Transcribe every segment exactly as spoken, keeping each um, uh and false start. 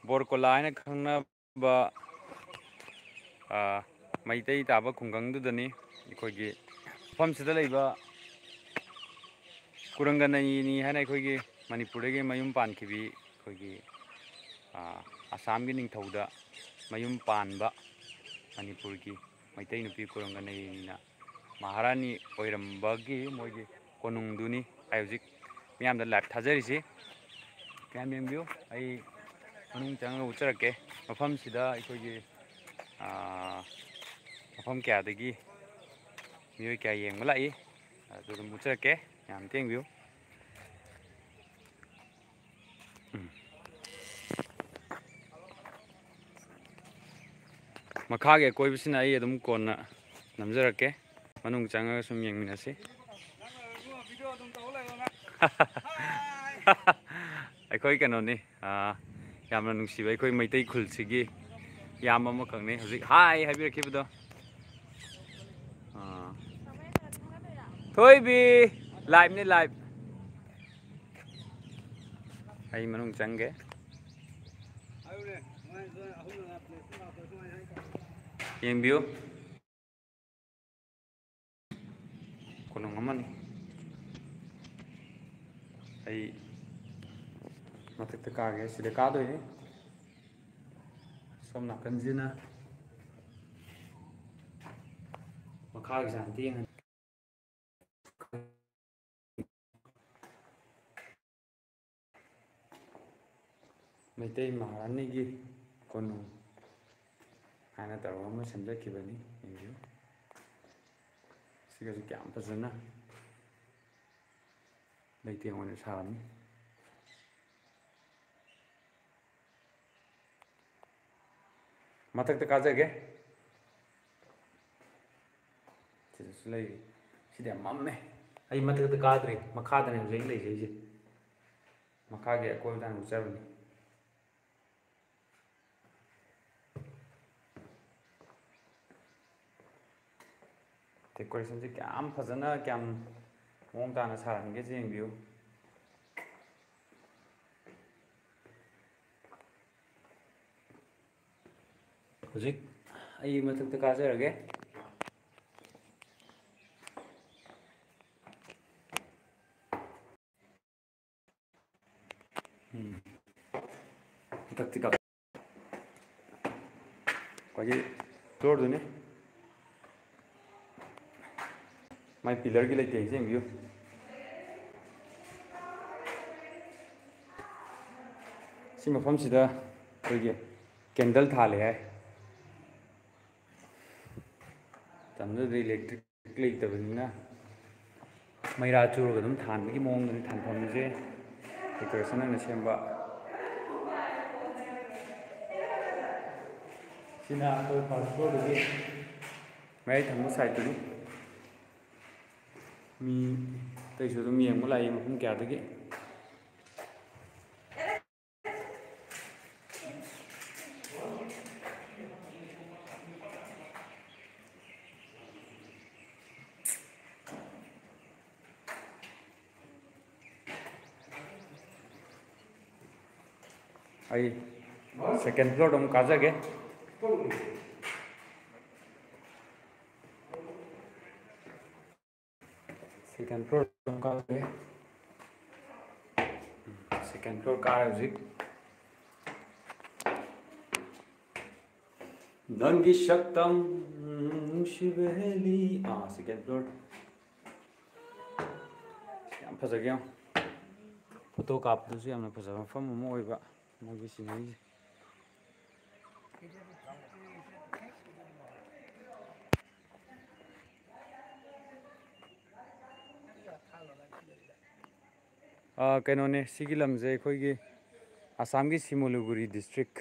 ꯕꯣꯔꯀꯣꯂꯥ ꯍꯥꯏꯅ ꯈꯪꯅꯕ, ꯑ, ꯃꯩꯇꯩ ꯇꯥꯕ ꯈꯨꯡꯒꯪꯗꯨꯗꯅꯤ꯫ ꯑꯩꯈꯣꯏꯒꯤ ꯃꯐꯝꯁꯤꯗ ꯂꯩꯕ ꯀꯨꯔꯪꯒꯅꯌꯤꯅꯤ ꯍꯥꯏꯅ ꯑꯩꯈꯣꯏꯒꯤ ꯃꯅꯤꯄꯨꯔꯗꯒꯤ ꯃꯌꯨꯝ ꯄꯥꯟꯈꯤꯕꯤ, ꯑꯩꯈꯣꯏꯒꯤ, ꯑ, ꯑꯁꯥꯝꯒꯤ ꯅꯤꯡꯊꯧꯗ ꯃꯌꯨꯝ ꯄꯥꯟꯕ ꯃꯅꯤꯄꯨꯔꯒꯤ ꯃꯩꯇꯩ ꯅꯨꯄꯤ ꯀꯨꯔꯪꯒꯅꯌꯤꯅꯤꯅ ꯃꯍꯥꯔꯥꯅꯤ ꯑꯣꯏꯔꯝꯕꯒꯤ ꯃꯣꯏꯒꯤ ꯀꯣꯅꯨꯡꯗꯨꯅꯤ ꯑꯩ ꯍꯧꯖꯤꯛ ꯃꯤꯌꯥꯝꯗ live ꯊꯥꯖꯔꯤꯁꯤ꯫ ꯃꯌꯥꯝ ꯌꯦꯡꯕꯤꯌꯨ, ꯑꯩ ꯃꯅꯨꯡ ꯆꯪꯉꯒ ꯎꯠꯆꯔꯛꯀꯦ꯫ ꯃꯐꯝꯁꯤꯗ ꯑꯩꯈꯣꯏꯒꯤ, ꯑꯥ, ꯃꯐꯝ ꯀꯌꯥꯗꯒꯤ ꯃꯤꯑꯣꯏ ꯀꯌꯥ ꯌꯦꯡꯕ ꯂꯥꯛꯏ, ꯑꯗꯨ ꯑꯗꯨꯝ ꯎꯠꯆꯔꯛꯀꯦ꯫ ꯃꯌꯥꯝ ꯑꯝꯇ ꯌꯦꯡꯕꯤꯌꯨ꯫ ꯎꯝ꯫ ꯃꯈꯥꯒꯤ ꯑꯀꯣꯏꯕꯁꯤꯅ ꯑꯩ ꯑꯗꯨꯝ ꯀꯣꯟꯅ ꯅꯝꯖꯔꯛꯀꯦ꯫ ꯃꯅꯨꯡ ꯆꯪꯉꯒ ꯁꯨꯝ ꯌꯦꯡꯃꯤꯟꯅꯁꯤ꯫ ꯑꯩꯈꯣꯏ ꯀꯩꯅꯣꯅꯤ, ꯑꯥ, ꯌꯥꯝꯅ ꯅꯨꯡꯁꯤꯕ ꯑꯩꯈꯣꯏ ꯃꯩꯇꯩ ꯈꯨꯜꯁꯤꯒꯤ ꯏꯌꯥꯝꯕ ꯑꯃꯈꯛꯅꯤ ꯍꯧꯖꯤꯛ hi ꯍꯥꯏꯕꯤꯔꯛꯈꯤꯕꯗꯣ꯫ ꯑꯥ꯫ ꯊꯣꯏꯕꯤ, live ꯅꯤ, live꯫ ꯑꯩ ꯃꯅꯨꯡ ꯆꯪꯒꯦ꯫ ꯌꯦꯡꯕꯤꯌꯨ꯫ ꯀꯣꯅꯨꯡ ꯑꯃꯅꯤ꯫ ꯑꯩ ꯃꯊꯛꯇ ꯀꯥꯒꯦ꯫ ꯁꯤꯗ ꯀꯥꯗꯣꯏꯅꯤ꯫ ꯁꯣꯝ ꯅꯥꯀꯟꯁꯤꯅ ꯃꯈꯥꯒꯤ ꯁꯥꯟꯇꯤ ꯌꯦꯡꯍꯟ-, ꯃꯩꯇꯩ ꯃꯍꯥꯔꯥꯅꯤꯒꯤ ꯀꯣꯅꯨꯡ ꯍꯥꯏꯅ ꯇꯧꯔꯒ ꯑꯃ ꯁꯦꯝꯖꯈꯤꯕꯅꯤ꯫ ꯌꯦꯡꯕꯤꯌꯨ꯫ ꯁꯤꯒꯁꯨ ꯀꯌꯥꯝ ꯐꯖꯅ ꯂꯩꯇꯦꯡ ꯑꯣꯏꯅ ꯁꯥꯔꯝꯃꯤ꯫ ꯃꯊꯛꯇ ꯀꯥꯖꯒꯦ꯫ ꯁꯤꯗꯁꯨ ꯂꯩꯔꯤ꯫ ꯁꯤꯗꯤ ꯌꯥꯝ ꯃꯝꯃꯦ꯫ ꯑꯩ ꯃꯊꯛꯇ ꯀꯥꯗ꯭ꯔꯤ, ꯃꯈꯥꯗꯅꯦ ꯍꯧꯖꯤꯛ ꯑꯩꯅ ꯂꯩꯖꯩꯁꯦ꯫ ꯃꯈꯥꯒꯤ ꯑꯀꯣꯏꯕꯗ ꯍꯥꯟꯅ ꯎꯠꯆꯕꯅꯤ꯫ Decorationꯁꯦ ꯀꯌꯥꯝ ꯐꯖꯅ, ꯀꯌꯥꯝ ꯃꯑꯣꯡ ꯇꯥꯅ ꯁꯥꯔꯝꯒꯦꯁꯦ ꯌꯦꯡꯕꯤꯌꯨ꯫ ꯍꯧꯖꯤꯛ ꯑꯩ ꯃꯊꯛꯇ ꯀꯥꯖꯔꯒꯦ꯫ ꯎꯝ꯫ ꯃꯊꯛꯇꯤ ꯀꯥ-, ꯑꯩꯈꯣꯏꯒꯤ floorꯗꯨꯅꯤ꯫ ꯃꯥꯏ pillarꯒꯤ ꯂꯩꯇꯦꯡꯁꯦ ꯌꯦꯡꯕꯤꯌꯨ꯫ ꯁꯤ ꯃꯐꯝꯁꯤꯗ ꯑꯩꯈꯣꯏꯒꯤ candle ꯊꯥꯜꯂꯦ ꯍꯥꯏ꯫ ꯃꯇꯝꯗꯨꯗ electric ꯂꯩꯇꯕꯅꯤꯅ ꯃꯩꯔꯥ ꯆꯨꯔꯒ ꯑꯗꯨꯝ ꯊꯥꯟꯕꯒꯤ ꯃꯑꯣꯡꯗꯅꯤ ꯊꯥꯟꯐꯝꯁꯦ, decoration ꯑꯣꯏꯅ ꯁꯦꯝꯕ꯫ ꯁꯤꯅ ꯑꯩꯈꯣꯏ first floorꯗꯒꯤ ꯃꯌꯥꯏ ꯊꯪꯕ sideꯇꯨꯅꯤ꯫ ꯃꯤ ꯑꯇꯩꯁꯨ ꯑꯗꯨꯝ ꯌꯦꯡꯕ ꯂꯥꯛꯏ ꯃꯐꯝ ꯀꯌꯥꯗꯒꯤ꯫ ꯑꯩ second floorꯗ ꯑꯃꯨꯛ ꯀꯥꯖꯒꯦ꯫ Second floor ꯑꯗꯨꯝ ꯀꯥꯔꯦ꯫ Second floor ꯀꯥꯔꯦ ꯍꯧꯖꯤꯛ꯫ ꯅꯪꯒꯤ ꯁꯛꯇꯝ ꯅꯨꯡꯁꯤꯕ ꯍꯦꯜꯂꯤ꯫ ꯑꯥ, second floor꯫ ꯌꯥꯝ ꯐꯖꯒꯦ ꯌꯦꯡꯉꯣ꯫ Photo ꯀꯥꯞꯄꯗꯁꯨ ꯌꯥꯝꯅ ꯐꯖꯕ ꯃꯐꯝ ꯑꯃ ꯑꯣꯏꯕ ꯃꯣꯏꯒꯤ sceneryꯁꯦ꯫ ꯑꯥ, ꯀꯩꯅꯣꯅꯦ, ꯁꯤꯒꯤ ꯂꯝꯁꯦ ꯑꯩꯈꯣꯏꯒꯤ ꯑꯁꯥꯝꯒꯤ ꯁꯤꯃꯣꯂꯨꯒꯨꯔꯤ district,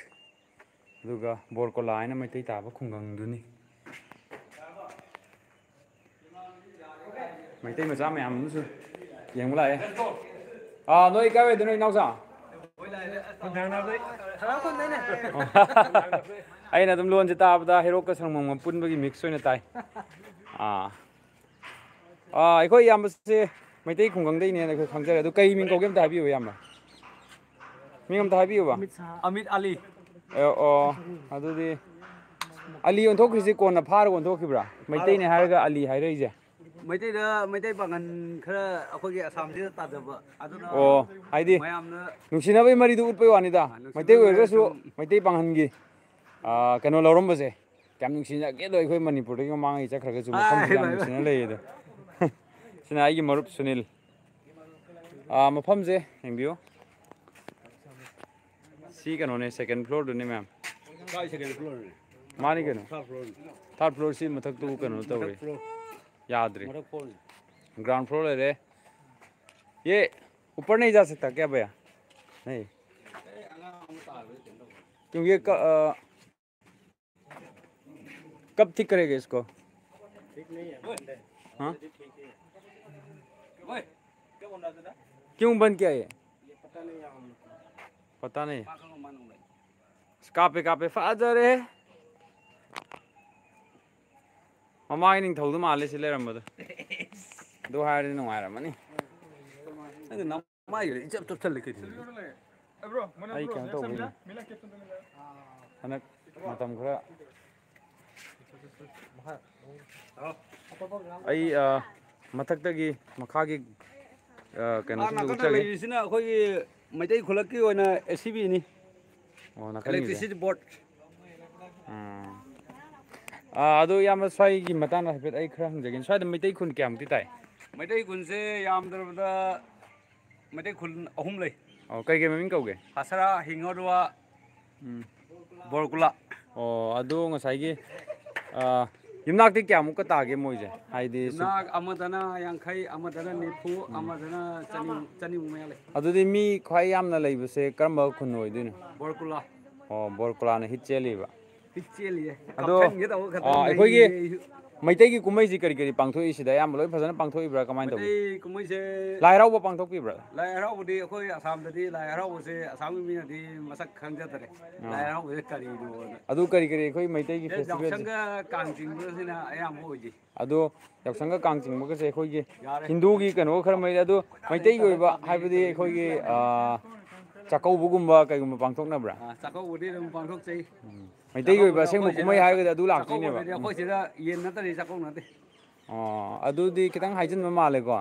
ꯑꯗꯨꯒ ꯕꯣꯔꯀꯣꯂꯥ ꯍꯥꯏꯅ ꯃꯩꯇꯩ ꯇꯥꯕ ꯈꯨꯡꯒꯪꯗꯨꯅꯤ꯫ ꯃꯩꯇꯩ ꯃꯆꯥ ꯃꯌꯥꯝ ꯑꯃꯁꯨ ꯌꯦꯡꯕ ꯂꯥꯛꯑꯦ꯫ ꯑꯥ, ꯅꯣꯏ ꯀꯥꯏꯋꯥꯏꯗꯅꯣ, ꯏꯅꯥꯎꯆꯥ? ꯑꯩꯅ ꯑꯗꯨꯝ ꯂꯣꯟꯁꯦ ꯇꯥꯕꯗ ꯍꯩꯔꯣꯛꯀ ꯁꯪꯉꯝꯒ ꯄꯨꯟꯕꯒꯤ mix ꯑꯣꯏꯅ ꯇꯥꯏ꯫ ꯑꯥ꯫ ꯑꯥ, ꯑꯩꯈꯣꯏ ꯏꯌꯥꯝꯕꯁꯦ ꯃꯩꯇꯩ ꯈꯨꯡꯒꯪꯗꯩꯅꯦꯅ ꯑꯩꯈꯣꯏ ꯈꯪꯖꯔꯦ꯫ ꯑꯗꯨ ꯀꯩ ꯃꯤꯡ ꯀꯧꯒꯦ ꯑꯝꯇ ꯍꯥꯏꯕꯤꯌꯨ, ꯏꯌꯥꯝꯕ꯫ ꯃꯤꯡ ꯑꯝꯇ ꯍꯥꯏꯕꯤꯌꯨꯕ꯫ ꯑꯃꯤꯠ ꯁꯥꯍ꯫ ꯑꯃꯤꯠ ꯑꯂꯤ꯫ ꯑꯦ, ꯑꯣ, ꯑꯗꯨꯗꯤ ꯑꯂꯤ ꯑꯣꯟꯊꯣꯛꯈ꯭ꯔꯤꯁꯦ ꯀꯣꯟꯅ ꯐꯥꯔꯒ ꯑꯣꯟꯊꯣꯛꯈꯤꯕ꯭ꯔꯥ? ꯃꯩꯇꯩꯅꯦ ꯍꯥꯏꯔꯒ ꯑꯂꯤ ꯍꯥꯏꯔꯛꯏꯁꯦ? ꯃꯩꯇꯩꯗ, ꯃꯩꯇꯩ ꯄꯥꯡꯒꯜ ꯈꯔ ꯑꯩꯈꯣꯏꯒꯤ ꯑꯁꯥꯝꯁꯤꯗ ꯇꯥꯖꯕ, ꯑꯗꯨꯅ ꯑꯣ, ꯍꯥꯏꯗꯤ ꯃꯌꯥꯝꯅ ꯅꯨꯡꯁꯤꯅꯕꯒꯤ ꯃꯔꯤꯗꯨ ꯎꯠꯄꯩ ꯋꯥꯅꯤꯗ꯫ ꯑꯥ, ꯅꯨꯡꯁꯤꯅꯕꯒꯤ ꯃꯩꯇꯩ ꯑꯣꯏꯔꯒꯁꯨ ꯁꯨꯝ꯫ ꯃꯩꯇꯩ ꯄꯥꯡꯒꯜꯒꯤ, ꯑꯥ, ꯀꯩꯅꯣ ꯂꯧꯔꯝꯕꯁꯦ ꯀꯌꯥꯝ ꯅꯨꯡꯁꯤꯅꯒꯦꯗꯣ꯫ ꯑꯩꯈꯣꯏ ꯃꯅꯤꯄꯨꯔꯗꯒꯤ ꯃꯃꯥꯡꯉꯩ ꯆꯠꯈ꯭ꯔꯒꯁꯨ ꯃꯐꯝꯁꯤꯗ ꯌꯥꯝ ꯅꯨꯡꯁꯤꯅ ꯂꯩꯌꯦꯗꯣ꯫ ꯁꯤꯅ ꯑꯩꯒꯤ ꯃꯔꯨꯞ ꯁꯨꯅꯤꯜ꯫ ꯑꯥ, ꯃꯐꯝꯁꯦ ꯌꯦꯡꯕꯤꯌꯨ꯫ ꯁꯤ ꯀꯩꯅꯣꯅꯦ, ꯁꯦꯀꯦꯟ ꯐ꯭ꯂꯣꯔꯗꯨꯅꯦ, ꯃꯌꯥꯝ꯫ ꯀꯥꯏ ꯁꯦꯀꯦꯟ ꯐ꯭ꯂꯣꯔꯅꯦ? ꯃꯥꯅꯤ ꯀꯩꯅꯣ꯫ ꯊꯥꯔꯠ ꯐ꯭ꯂꯣꯔꯅꯦ꯫ ꯊꯥꯔꯠ ꯐ꯭ꯂꯣꯔ ꯁꯤ ꯃꯊꯛꯇꯨ ꯀꯩꯅꯣ ꯇꯧꯔꯦ꯫ ꯃꯊꯛ ꯐ꯭ꯂꯣꯔ꯫ ꯌꯥꯗ꯭ꯔꯦ꯫ ꯃꯊꯛ ꯐ꯭ꯂꯣꯔꯅꯦ꯫ ꯒ꯭ꯔꯥꯎꯟ ꯐ꯭ꯂꯣꯔ ꯂꯩꯔꯦ꯫ ये ऊपर नहीं जा सकता क्या भैया? नहीं। क्योंकि ये क-, अ, कब ठीक करेगा इसको? ठीक नहीं है, बंद है। हाँ? क्यों बंद किया ये? पता नहीं। ꯀꯥꯞꯄꯦ, ꯀꯥꯞꯄꯦ, ꯐꯖꯔꯦ꯫ ꯃꯃꯥꯒꯤ ꯅꯤꯡꯊꯧꯗꯣ ꯃꯥꯜꯂꯦ ꯁꯤ ꯂꯩꯔꯝꯕꯗꯣ꯫ ꯑꯗꯨ ꯍꯥꯏꯔꯗꯤ ꯅꯨꯡꯉꯥꯏꯔꯝꯃꯅꯤ꯫ ꯅꯪꯒꯤ ꯅꯃꯥꯏꯒ ꯏꯆꯞ ꯆꯞꯁꯜꯂꯦ ꯀꯩꯅꯣ? ꯑꯩ ꯀꯩꯅꯣ ꯇꯧꯕꯩꯅꯦ꯫ ꯍꯟꯗꯛ ꯃꯇꯝ ꯈꯔ ꯑꯩ, ꯑ, ꯃꯊꯛꯇꯒꯤ ꯃꯈꯥꯒꯤ, ꯑ, ꯑꯥ, ꯀꯩꯅꯣꯁꯤꯡꯗꯣ ꯅꯥꯀꯟꯗ ꯎꯠꯆꯒꯦ꯫ ꯂꯩꯔꯤꯁꯤꯅ ꯑꯩꯈꯣꯏꯒꯤ ꯃꯩꯇꯩ ꯈꯨꯜꯂꯛꯀꯤ ꯑꯣꯏꯅ ꯑꯦꯁ ꯁꯤ ꯕꯤꯅꯤ꯫ ꯑꯣ, ꯅꯥꯀꯟꯒꯤꯁꯦ? Electricity board꯫ ꯎꯝ꯫ ꯑ, ꯑꯗꯣ ꯏꯌꯥꯝꯕ, ꯁ꯭ꯋꯥꯏꯒꯤ ꯃꯇꯥꯡꯗ ꯍꯥꯏꯐꯦꯠ ꯑꯩ ꯈꯔ ꯍꯪꯖꯒꯦ꯫ ꯁ꯭ꯋꯥꯏꯗ ꯃꯩꯇꯩ ꯈꯨꯟ ꯀꯌꯥꯃꯨꯛꯇꯤ ꯇꯥꯏ? ꯃꯩꯇꯩ ꯈꯨꯟꯁꯦ ꯌꯥꯝꯗ꯭ꯔꯕꯗ ꯃꯩꯇꯩ ꯈꯨꯟ ꯑꯍꯨꯝ ꯂꯩ꯫ ꯑꯣ, ꯀꯩ ꯀꯩ ꯃꯃꯤꯡ ꯀꯧꯒꯦ? ꯍꯥꯁꯔꯥ, ꯍꯤꯡꯉꯣꯔꯨꯋꯥ, ꯎꯝ꯫ ꯕꯣꯔꯀꯨꯂꯥ꯫ ꯑꯣ, ꯑꯗꯨ ꯉꯁꯥꯏꯒꯤ, ꯑ, ꯌꯨꯝꯅꯥꯛꯇꯤ ꯀꯌꯥꯃꯨꯛꯀ ꯇꯥꯒꯦ ꯃꯣꯏꯁꯦ? ꯍꯥꯏꯗꯤ ꯁꯨꯝ ꯌꯨꯝꯅꯥꯛ ꯑꯃꯗꯅ ꯌꯥꯡꯈꯩ, ꯑꯃꯗꯅ ꯅꯤꯐꯨ, ꯎꯝ꯫ ꯑꯃꯗꯅ ꯆꯅꯤ, ꯆꯅꯤꯃꯨꯛ ꯃꯌꯥ ꯂꯩ꯫ ꯑꯗꯨꯗꯤ ꯃꯤ ꯈ꯭ꯋꯥꯏ ꯌꯥꯝꯅ ꯂꯩꯕꯁꯦ ꯀꯔꯝꯕ ꯈꯨꯟ ꯑꯣꯏꯗꯣꯏꯅꯣ? ꯕꯣꯔꯀꯨꯂꯥ꯫ ꯑꯣ, ꯕꯣꯔꯀꯨꯂꯥꯅ ꯍꯤꯠ ꯆꯦꯜꯂꯤꯕ꯫ ꯍꯤꯠ ꯆꯦꯜꯂꯤꯌꯦ꯫ ꯑꯗꯣ, ꯀꯥꯞꯊꯟꯒꯦ ꯇꯧꯕ ꯈꯛꯇ ꯑ, ꯑꯩꯈꯣꯏꯒꯤ ꯂꯩꯔꯤꯌꯦ ꯑꯩꯁꯨ꯫ ꯃꯩꯇꯩꯒꯤ ꯀꯨꯝꯍꯩꯁꯤ ꯀꯔꯤ ꯀꯔꯤ ꯄꯥꯡꯊꯣꯛꯏ ꯁꯤꯗ? ꯑꯌꯥꯝꯕ ꯂꯣꯏ ꯐꯖꯅ ꯄꯥꯡꯊꯣꯛꯏꯕ꯭ꯔꯥ? ꯀꯃꯥꯏꯅ ꯇꯧꯏ? ꯃꯩꯇꯩ ꯀꯨꯝꯍꯩꯁꯦ ꯂꯥꯏ ꯍꯔꯥꯎꯕ ꯄꯥꯡꯊꯣꯛꯄꯤꯕ꯭ꯔꯥ? ꯂꯥꯏ ꯍꯔꯥꯎꯕꯗꯤ ꯑꯩꯈꯣꯏ ꯑꯁꯥꯝꯗꯗꯤ ꯂꯥꯏ ꯍꯔꯥꯎꯕꯁꯦ ꯑꯁꯥꯝꯒꯤ ꯃꯤꯅꯗꯤ ꯃꯁꯛ ꯈꯪꯖꯗꯔꯦ꯫ ꯑꯥ꯫ ꯂꯥꯏ ꯍꯔꯥꯎꯕꯁꯦ ꯀꯔꯤꯅꯣꯅ꯫ ꯑꯗꯨ ꯀꯔꯤ ꯀꯔꯤ ꯑꯩꯈꯣꯏ ꯃꯩꯇꯩꯒꯤ ꯑꯦ, ꯐꯦꯁꯇꯤꯚꯦꯜꯁꯦ? ꯌꯥꯎꯁꯪꯒ ꯀꯥꯡ ꯆꯤꯡꯕꯁꯤꯅ ꯑꯌꯥꯝꯕ ꯑꯣꯏꯖꯩ꯫ ꯑꯗꯣ ꯌꯥꯎꯁꯪꯒ ꯀꯥꯡ ꯆꯤꯡꯕꯒꯁꯦ ꯑꯩꯈꯣꯏꯒꯤ ꯌꯥꯔꯦ꯫ ꯍꯤꯟꯗꯨꯒꯤ ꯀꯩꯅꯣꯒ ꯈꯔ ꯃꯔꯤ, ꯑꯗꯣ ꯃꯩꯇꯩꯒꯤ ꯑꯣꯏꯕ ꯍꯥꯏꯕꯗꯤ ꯑꯩꯈꯣꯏꯒꯤ, ꯑꯥ, ꯆꯥꯛꯀꯧꯕꯒꯨꯝꯕ ꯀꯩꯒꯨꯝꯕ ꯄꯥꯡꯊꯣꯛꯅꯕ꯭ꯔꯥ? ꯑꯥ, ꯆꯥꯛꯀꯧꯕꯗꯤ ꯑꯗꯨꯝ ꯄꯥꯡꯊꯣꯛꯆꯩ꯫ ꯎꯝ꯫ ꯃꯩꯇꯩꯒꯤ ꯑꯣꯏꯕ ꯆꯥꯛꯀꯧꯕꯗ ꯑꯁꯦꯡꯕ ꯑꯩꯈꯣꯏ ꯀꯨꯝꯍꯩ ꯁꯤꯗ, ꯍꯥꯏꯔꯒꯗꯤ ꯑꯗꯨ ꯂꯥꯛꯇꯣꯏꯅꯦꯕ꯫ ꯆꯥꯛꯀꯧꯕꯗꯗꯤ ꯑꯩꯈꯣꯏ ꯁꯤꯗ ꯌꯦꯟ ꯅꯠꯇ꯭ꯔꯗꯤ ꯆꯥꯛꯀꯧ ꯅꯠꯇꯦ꯫ ꯑꯣ, ꯑꯗꯨꯗꯤ ꯈꯤꯇꯪ ꯍꯥꯏꯖꯤꯟꯕ ꯃꯥꯜꯂꯦꯀꯣ꯫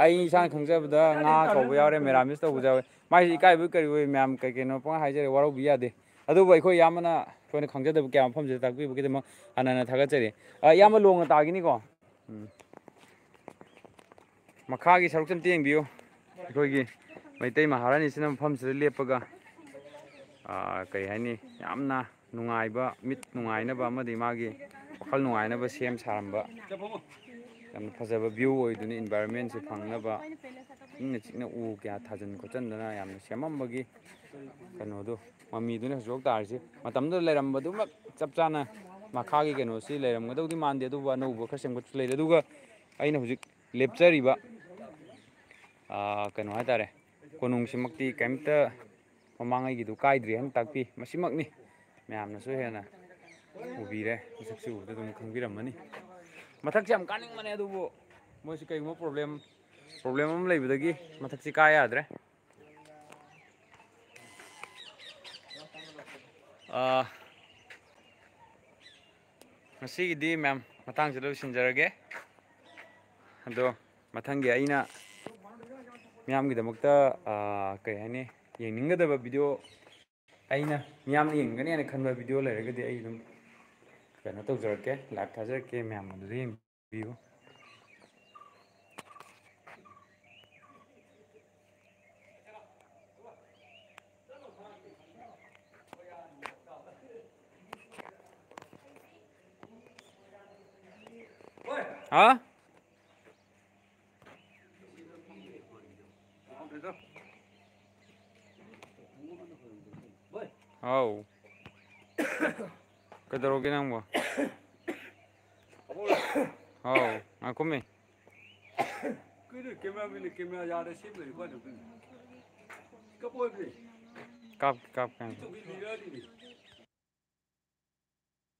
ꯑꯩ ꯏꯁꯥꯅ ꯈꯪꯖꯕꯗ ꯉꯥ ꯀꯧꯕ ꯌꯥꯎꯔꯦ, ꯃꯦꯔꯥꯃꯤꯁ ꯇꯧꯕꯁꯨ ꯌꯥꯎꯋꯦ꯫ ꯃꯥꯏꯁꯦ ꯏꯀꯥꯏꯕꯣꯏ ꯀꯔꯤꯕꯣꯏ ꯃꯌꯥꯝ ꯀꯩ ꯀꯩꯅꯣ ꯄꯪꯍꯥꯏ ꯍꯥꯏꯖꯔꯦ, ꯋꯥꯔꯧꯕꯤ ꯌꯥꯗꯦ꯫ ꯑꯗꯨꯕꯨ ꯑꯩꯈꯣꯏ ꯏꯌꯥꯝꯕꯅ ꯑꯩꯈꯣꯏꯅ ꯈꯪꯖꯗꯕ ꯀꯌꯥ ꯃꯐꯝꯁꯤꯗ ꯇꯥꯛꯄꯤꯕꯒꯤꯗꯃꯛ ꯍꯟꯅ ꯍꯟꯅ ꯊꯥꯒꯠꯆꯔꯤ꯫ ꯑ, ꯏꯌꯥꯝꯕ ꯂꯣꯡꯅ ꯇꯥꯈꯤꯅꯤꯀꯣ꯫ ꯎꯝ꯫ ꯃꯈꯥꯒꯤ ꯁꯔꯨꯛꯁꯦ ꯑꯝꯇ ꯌꯦꯡꯕꯤꯌꯨ꯫ ꯑꯩꯈꯣꯏꯒꯤ ꯃꯩꯇꯩ ꯃꯍꯥꯔꯥꯅꯤꯁꯤꯅ ꯃꯐꯝꯁꯤꯗ ꯂꯦꯞꯄꯒ, ꯑꯥ, ꯀꯩ ꯍꯥꯏꯅꯤ, ꯌꯥꯝꯅ ꯅꯨꯡꯉꯥꯏꯕ, ꯃꯤꯠ ꯅꯨꯡꯉꯥꯏꯅꯕ ꯑꯃꯗꯤ ꯃꯥꯒꯤ ꯋꯥꯈꯜ ꯅꯨꯡꯉꯥꯏꯅꯕ ꯁꯦꯝ ꯁꯥꯔꯝꯕ ꯌꯥꯝꯅ ꯐꯖꯕ view ꯑꯣꯏꯗꯨꯅ environment ꯁꯦ ꯐꯪꯅꯕ ꯏꯪꯅ ꯆꯤꯛꯅ ꯎ ꯀꯌꯥ ꯊꯥꯖꯤꯟ ꯈꯣꯠꯆꯤꯟꯗꯅ ꯌꯥꯝꯅ ꯁꯦꯝꯃꯝꯕꯒꯤ ꯀꯩꯅꯣꯗꯣ, ꯃꯃꯤꯗꯨꯅ ꯍꯧꯖꯤꯛꯐꯥꯎ ꯇꯥꯔꯤꯁꯦ꯫ ꯃꯇꯝꯗꯨꯗ ꯂꯩꯔꯝꯕꯗꯨꯃꯛ ꯆꯞ ꯆꯥꯅ ꯃꯈꯥꯒꯤ ꯀꯩꯅꯣꯁꯤ ꯂꯩꯔꯝꯒꯗꯧꯗꯤ ꯃꯥꯟꯗꯦ, ꯑꯗꯨꯕꯨ ꯑꯅꯧꯕ ꯈꯔ ꯁꯦꯝꯒꯠꯄꯁꯨ ꯂꯩꯔꯦ꯫ ꯑꯗꯨꯒ ꯑꯩꯅ ꯍꯧꯖꯤꯛ ꯂꯦꯞꯆꯔꯤꯕ, ꯑꯥ, ꯀꯩꯅꯣ ꯍꯥꯏꯇꯥꯔꯦ, ꯀꯣꯅꯨꯡꯁꯤꯃꯛꯇꯤ ꯀꯩꯝꯇ ꯃꯃꯥꯡꯉꯩꯒꯤꯗꯨ ꯀꯥꯏꯗ꯭ꯔꯤ ꯍꯥꯏꯅ ꯇꯥꯛꯄꯤ꯫ ꯃꯁꯤꯃꯛꯅꯤ꯫ ꯃꯌꯥꯝꯅꯁꯨ ꯍꯦꯟꯅ ꯎꯕꯤꯔꯦ, ꯃꯁꯛꯁꯤ ꯎꯕꯗ ꯑꯗꯨꯝ ꯈꯪꯕꯤꯔꯝꯃꯅꯤ꯫ ꯃꯊꯛꯁꯦ ꯌꯥꯝ ꯀꯥꯅꯤꯡꯕꯅꯦ, ꯑꯗꯨꯕꯨ ꯃꯣꯏꯁꯤ ꯀꯩꯒꯨꯝꯕ problem, problem ꯑꯃ ꯂꯩꯕꯗꯒꯤ ꯃꯊꯛꯁꯤ ꯀꯥ ꯌꯥꯗ꯭ꯔꯦ꯫ ꯑꯥ, ꯉꯁꯤꯒꯤꯗꯤ ꯃꯌꯥꯝ ꯃꯇꯥꯡꯁꯤꯗ ꯂꯣꯏꯁꯤꯟꯖꯔꯒꯦ꯫ ꯑꯗꯣ ꯃꯊꯪꯒꯤ ꯑꯩꯅ ꯃꯤꯌꯥꯝꯒꯤꯗꯃꯛꯇ, ꯑꯥ, ꯀꯩ ꯍꯥꯏꯅꯤ, ꯌꯦꯡꯅꯤꯡꯒꯗꯕ video, ꯑꯩꯅ ꯃꯤꯌꯥꯝꯅ ꯌꯦꯡꯒꯅꯤ ꯍꯥꯏꯅ ꯈꯟꯕ video ꯂꯩꯔꯒꯗꯤ ꯑꯩ ꯑꯗꯨꯝ ꯀꯩꯅꯣ ꯇꯧꯖꯔꯛꯀꯦ, live ꯊꯥꯖꯔꯛꯀꯦ, ꯃꯌꯥꯝ ꯑꯗꯨꯗ ꯌꯦꯡꯕꯤꯌꯨ꯫ ꯍꯥ? ꯍꯥꯎ꯫ ꯀꯩꯗꯧꯔꯒꯦ ꯅꯪꯕꯣ? ꯍꯥꯎ, ꯉꯥꯏꯈꯣꯃꯤ꯫ ꯀꯩꯅꯣ, camera man ꯅ camera ꯌꯥꯗ ꯁꯦꯝ ꯂꯩꯔꯤ, ꯀꯃꯥꯏꯅ ꯇꯧꯗꯣꯏꯅꯣ? ꯀꯞꯄꯣꯏ꯫ ꯀꯥꯞ, ꯀꯥꯞ, ꯀꯥꯞ꯫ ꯇꯨꯒꯤ leader ꯅꯤꯅꯦ꯫